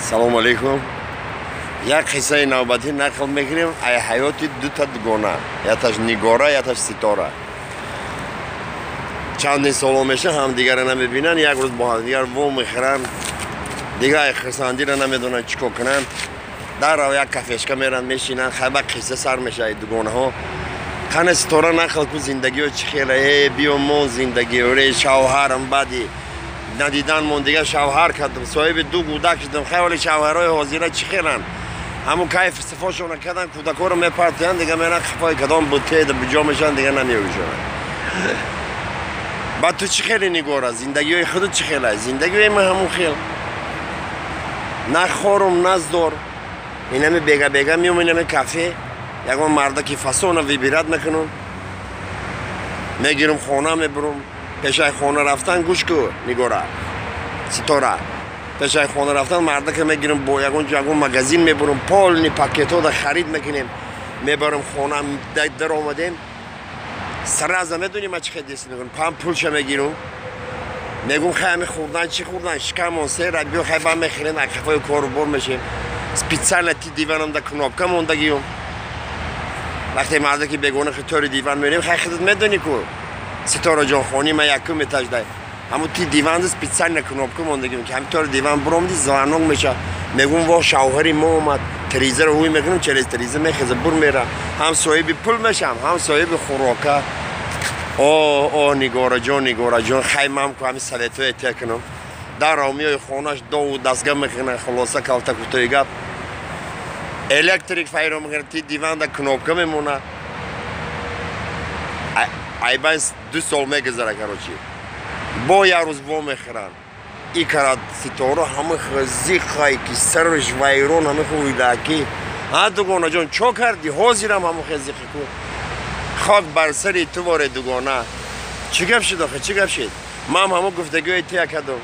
Салому алейкум. Як қиссаи навбатӣ нақл мекунем ай ҳаёти дута дугона, яташ Нигора, яташ Ситора. Чандин соло меша ҳамдигарро намебинанд, як рӯз бо ҳамдигар во мехӯранд, дигар ай хурсандиро намедонанд чӣ кор кунанд. Даррав як кафешка меранд, мешинанд, хайба қисса сар меша ай дугонаҳо. Қане Ситора, нақл ку зиндагиё чӣ хела? Э, биё мон зиндагӣ, оре шавҳарам баъди надидан мон дигар шавҳар кардам, соҳиби ду кӯдак шудам. Хайоли шавҳарҳои ҳозира чӣ хеланд? Ҳамун кайф сифошона кардан, кӯдакҳоро мепартиянд, дигар меран қафои кадом бутеда биҷо мешаванд, дигар намеёбишонанд. Баъд ту чӣ хеле, Нигора, зиндагиҳои худут чӣ хела? Зиндагиҳои ман ҳамун хел, на хорум, на зор. Инами бега бега меом инами кафе, ягон мардаки фасона выбирать мекунам, мегирам, хона мебурам. Пешаи хона рафтан, гӯш ку, Нигора, Ситора, пешаи хона рафтан мардака мегирам, бо ягон ягон магазин мебурам, полный пакетҳода харид мекунем, мебарам хона. Дар омадем, сразу медонӣ ман чӣ хел дест мекунам? Пам пулша мегирам, мегум: хай, ами хӯрдан чӣ хӯрдан, шикамон сера, биё, хай, ба мехӯрем, қафои кору бор мешем. Специально ти диванам да кнопка мондагиюм. Вақте мардаки бегона тори диван мерем, хай, худат медонӣ ку, Ситораҷон, хони ма якум этаж дай, ҳамун ти диванда специально кнопка мондагим, ки ҳами тори диван буромди, звонок меша. Мегум: во, шавҳари мо омад. Тризаро ҳуй мекунам, через триза мехеза, бур мера. Ҳам соҳиби пул мешам, ҳам соҳиби хӯрока. О, о, Нигораҷон, Нигораҷон, хай, ман ку ҳами советҳое тия кунам. Дарав миёи хонаш, дову дастга мекунад. Хулоса, калта кӯтои гап, электрик файро мекунад, ти диванда кнопка мемона. Айбайн 2 сол мегузара, короче, бо як рӯз во мехӯранд. И карад Ситора ҳама зиқай, ки сараш вайрон, ҳама хуйдаки. Ҳа, дугонаҷон, чо кардӣ? Ҳозирам ҳама зиқи ку. Хок бар сари ту воре, дугона, чӣ гап шуд охе, чӣ гап шуд? Ман ҳамо гуфтагиҳои тия кардам,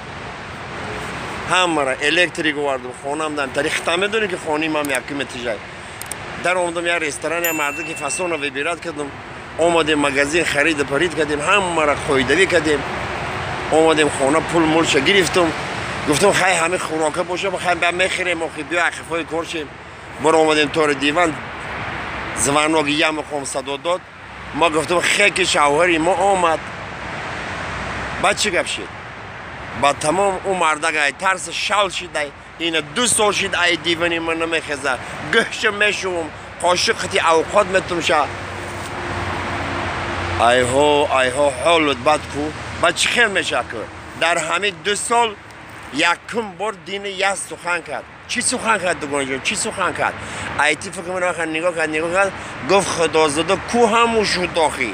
ҳамара электрик овардам, хонам дам тари хита, медонӣ ки хони ман якум этажай. Дар омадам, як ресторан, як мардаки фасона выбирать кардам, омадем магазин, харида парид кардем, ҳамара қоидавӣ кардем, омадем хона, пул мулша гирифтам. Гуфтам: хай, ҳами хӯрока боша, хай, ба мехӯрем охи, биё ақифои кор шем. Бор омадем тори диван, звонок ямухом садо дод. Ма гуфтам: хе, ки шавҳари мо омад. Баъд чӣ гап шид? Ба тамом ӯ мардак ай тарса шал шидай. Ина 2 сол шид, ай дивани ман намехеза, гӯшта мешувам, қошиқ қити авқот метумша. Айҳо, айҳо, ҳолут бад ку. Ба чӣ хел меша ку? Дар ҳамин 2 сол якум бор дини як сухан кард. Чӣ сухан кард, дугонаҷон, чӣ сухан кард? Айти фикр мекунам, нигоҳ кард, нигоҳ кард, гуфт: худозода ку ҳамун шуд охи.